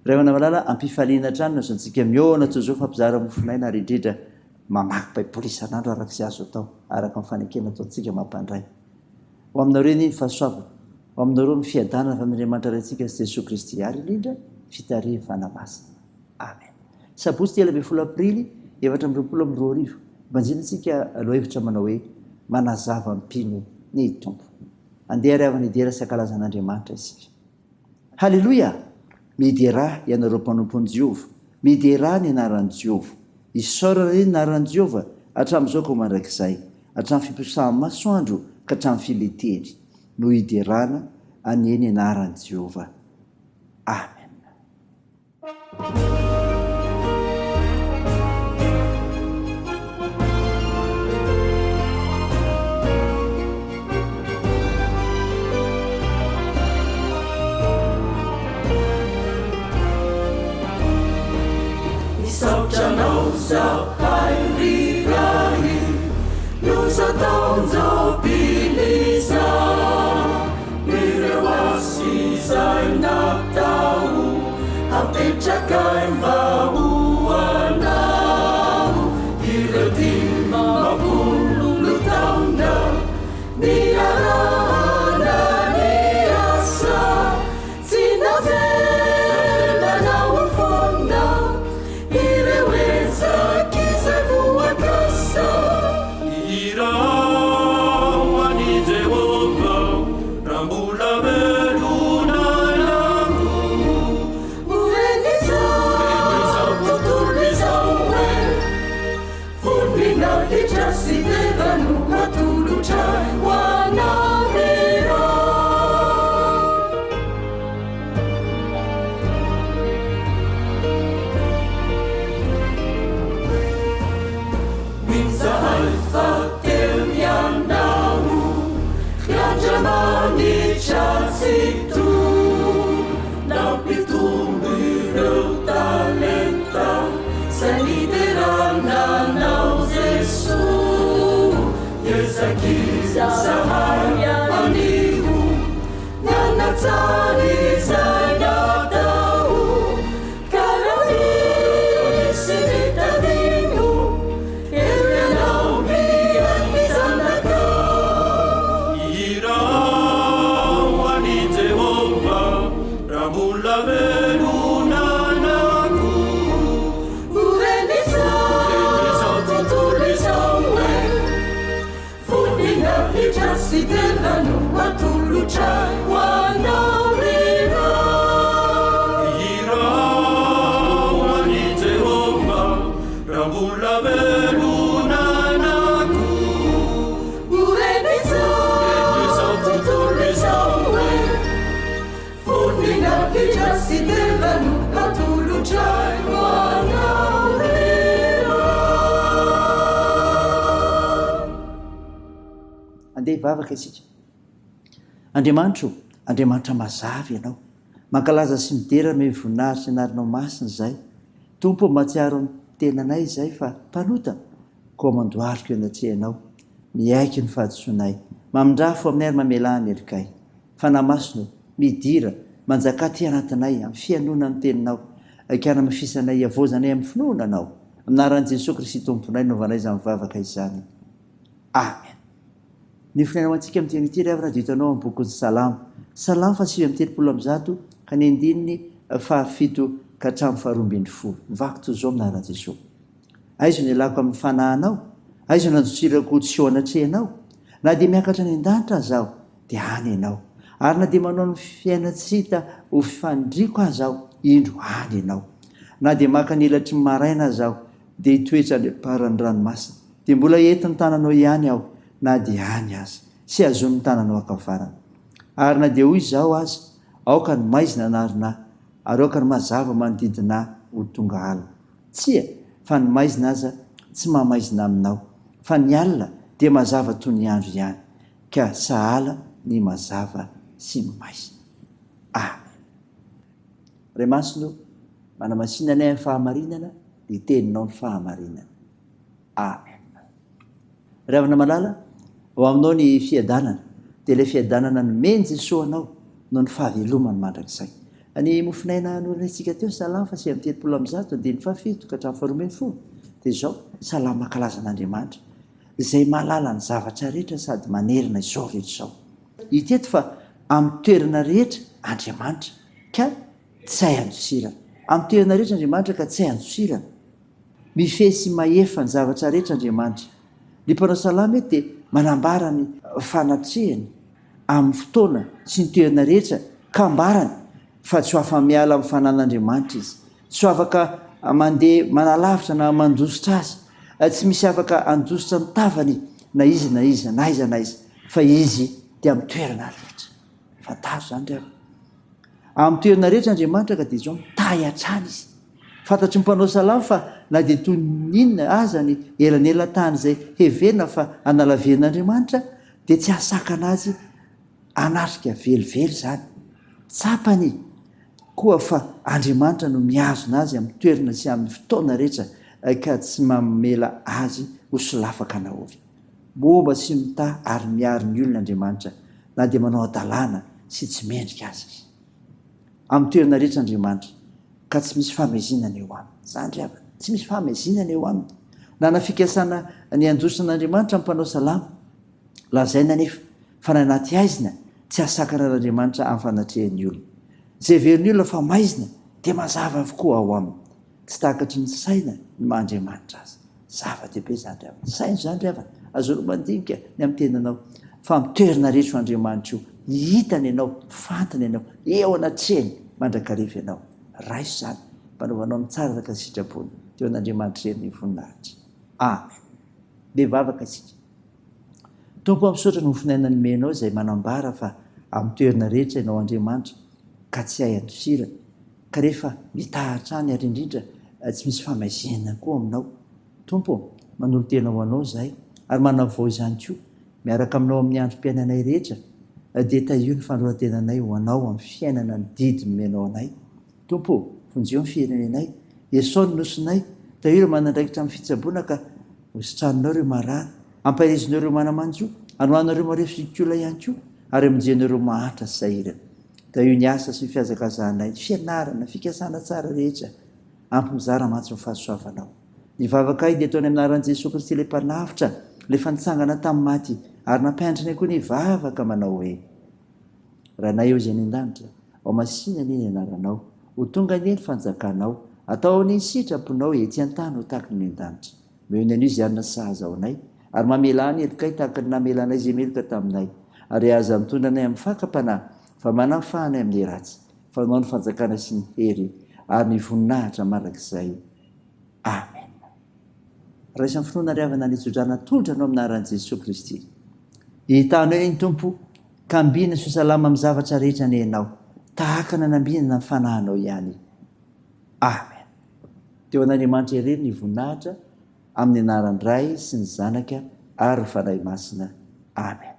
Ray havana malala, ampifaliana hatrany no azontsika mihaona toy izao fampizara mofon'aina ary indrindra mamaky Baiboly isan'andro araka izay azo atao, araka ny fanekena ataontsika mampandray. Ho aminareo anie ny fahasoavana, ho aminareo ny fiadanana avy amin'Andriamanitra Raintsika sy Jesoa Kristy ary indrindra fitarihan'ny Fanahy Masina. Amen. Sabotsy 13 Aprily 2024, banjina antsika lohahevitra manao hoe Manazava ny mpino ny Tompo. Andeha ary havana hidera sy hankalaza an'Andriamanitra isika. Haleloia! Miderà, ianareo mpanompon'i Jehovah, miderà ny anaran'i Jehovah. Isaorana anie ny anaran'i Jehovah hatramin'izao ka ho mandrakizay, hatramin'ny fiposahan'ny masoandro ka hatramin'ny fileteny, no hiderana anie ny anaran'i Jehovah. Amen. Misaotra anao zahay ry Ray Loza taon-jobily izao Ireo asa izay natao Apetrakay mba ho anao Ireo 50 taona Niarahana niasa Tsy navelanao ho foana Ireo ezaka izay voakasa. Hihira ho an'i Jehovah raha mbola velona aho. Ho ren'izao tontolo izao hoe voninahitra sy dera no atolotra ho anao ry Ray. Mino zahay fa teo ianao, ry Andriamanitra Tsitoha, nampitombo ireo talenta izay niderana Anao Jesoa. Iezak'izahay anio ny hanatsara izay natao. Ka raha misy mitadino, eo ianao mihaino ny zanakao. Hihira ho an'i Jehovah raha mbola velona anako. Ho ren'izao tontolo izao hoe Voninahitra sy dera no atolotra ho anao ry Ray. Hihira ho an'i Jehovah raha mbola velona anako. Ho ren'izao tontolo izao hoe Voninahitra sy dera no atolotra ho anao ry Ray. Andeha hivavaka isika. Andriamanitra o, Andriamanitra mazava Ianao. Mankalaza sy midera anao voninahitra ny anaranao masina izahay. Tompo o, mahatsiaro ny tenanay izahay fa mpanota, koa mandohalika eo anatrehanao. Miaiky ny fahadisoanay. Mamindrà fo aminay ary mamelà ny helokay. Fanahy Masina o, midira, manjakà aty anatinay amin'ny fihainoana ny Teninao, ka hanamafisanay hihavaozanay amin'ny finoana Anao. Amin'ny anaran'i Jesoa Kristy Tomponay no anaovanay izany vavaka izany. Amen. Ny finoana ho antsika amin'ity anio ity ry havana dia hitanao amin'ny bokin'ny Salamo. Salamo faha 139 ka ny andininy fahafito ka hatramin'ny faharoa ambinifolo. Mivaky toy izao amin'ny anaran'i Jesoa. Aiza no ialako amin'ny fanahinao? Aiza no andosirako tsy eo anatrehanao? Na dia miakatra any an-danitra aza aho, dia any ianao. Ary na dia manao ny fiainan-tsy hita ho fandriako aza aho, indro any ianao. Na dia maka ny elatry ny maraina aza aho, dia hitoetra any am-paran'ny ranomasina, dia mbola entin'ny tananao ihany aho, na dia any aza, sy hazonin'ny tananao ankavanana. Ary na dia hoy izaho aza, Aoka ny maizina hanarona ahy, ary aoka ny mazava manodidina ahy ho tonga alina. Tsia, fa ny maizina aza tsy mahamaizina aminao, fa ny alina dia mazava toy ny andro ihany. Ka sahala ny mazava sy ny maizina. Amen. Ray Masina o, manamasina anay amin'ny fahamarinana, ny Teninao ny fahamarinana. Amen. Ry havana malala, ao aminao ny fiadanana, dia ilay fiadanana nomen'i Jesoa anao noho ny fahavelomany mandrakizay. Ny mofonaina norenesintsika teo, Salamo faha 139, andininy fahafito ka hatramin'ny faharoa ambinifolo, dia izao, Salamo mankalaza an'Andriamanitra, izay mahalala ny zavatra rehetra sady manerana izao rehetra izao. Hita eto fa amin'ny toerana rehetra Andriamanitra, ka tsy hay andosirana. Amin'ny toerana rehetra Andriamanitra ka tsy hay andosirana. Mifehy sy mahefa ny zavatra rehetra Andriamanitra. Ny mpanao salamo eto dia manambara ny fanatrehany amin'ny fotoana sy ny toerana rehetra ka ambarany fa tsy ho afa-miala amin'ny fananan'Andriamanitra izy. Tsy ho afaka mandeha manalavitra na mandositra azy. Tsy misy afaka handositra ny tavany na iza na iza na aiza na aiza fa izy dia amin'ny toerana rehetra. Fantaro izany ry havana. Amin'ny toerana rehetra Andriamanitra ka dia izao mitahy hatrany izy. Fantatry ny mpanao salamo fa na dia toy ny inona aza ny elanelan-tany izay heverina fa hanalaviran'Andriamanitra dia tsy hahasakana azy hanatrika velively izany. Tsapany koa fa Andriamanitra no mihazona azy amin'ny toerana sy amin'ny fotoana rehetra ka tsy mamela azy ho solafaka na ovy. Momba sy mitahy ary miaro ny olony Andriamanitra na dia manao hadalana sy tsy mendrika aza izy. Amin'ny toerana rehetra Andriamanitra ka tsy misy fahamezinana eo aminy. Izany ry havana, tsy misy fahamezinana eo aminy. Nana fikasana ny handositra an'Andriamanitra ny mpanao salamo. Lazaina anefa fa ny anaty haizina tsy hahasakana an'Andriamanitra amin'ny fanatrehan'ny olona. Izay heverin'ny olona fa maizina dia mazava avokoa ao aminy. Tsy takatry ny saina ny maha Andriamanitra azy. Zava-dehibe izany ry havana. Saino izany ry havana. Azonao mandinika ny amin'ny tenanao fa amin'ny toerana rehetra io Andriamanitra io, hitany ianao, fantany ianao, eo anatrehany mandrakariva ianao. Raiso izany mba hanaovanao ny tsara araka ny sitrapony teo an'Andriamanitra irery ny voninahitra. Amen. Ndeha hivavaka isika. Tompo ô, misaotra noho ny finainana nomenao izay manambara fa amin'ny toerana rehetra ianao Andriamanitra ka tsy hay andosirana. Kanefa mitaha hatrany ary indrindra tsy misy fahamaizinana koa aminao. Tompo ô, manolo-tena ho Anao izahay ary manavao izany koa miaraka aminao amin'ny androm-piainanay rehetra dia tahio ny fanoloran-tenanay ho Anao amin'ny fiainana ny didy nomenao anay. Tompo ô, vonjeo ny firenenay, esao ny nosinay, tahio ireo manandraikitra amin'ny fitsaboana ka hositraninao ireo marary, ampaherezinao ireo mana-manjo, anohanao ireo marefo zokiolona ihany koa ary amonjenao ireo mahantra sy sahirana. Tahio ny asa sy ny fihazakazahanay, ny fianarana, ny fikasana tsara rehetra. Ampy mizara mantsy ny fahasoavanao. Ny vavakay dia ataony amin'ny anaran'i Jesoa Kristy ilay Mpanavotra, ilay efa nitsangana tamin'ny maty, ary nampianatra anay koa ny hivavaka manao hoe, Rainay eo izay any an-danitra, ao masina anie ny anaranao, ho tonga anie ny fanjakanao, atao anie ny sitraponao ety an-tany ho tahaka ny any an-danitra. Omeo ny anio izay hanina sahaza ho anay, ary mamelà ny helokay tahaka ny namelanay izay meloka taminay. Ary aza mitondra anay amin'ny fakam-panahy, fa manafaha anay amin'ny ratsy. Fa Anao ny fanjakana sy ny hery ary ny voninahitra mandrakizay. Amena. Raiso amin'ny finoana ry havana ny tsodrano atolotra anao amin'ny anaran'i Jesoa Kristy. Hitanao eny Tompo, ka ambina sy ho salama amin'ny zavatra rehetra anie ianao, tahaka ny nanambinana ny fanahinao ihany. Amen. Teo an'Andriamanitra irery ny voninahitra, amin'ny anaran'ny Ray sy ny Zanaka ary ny Fanahy Masina. Amen.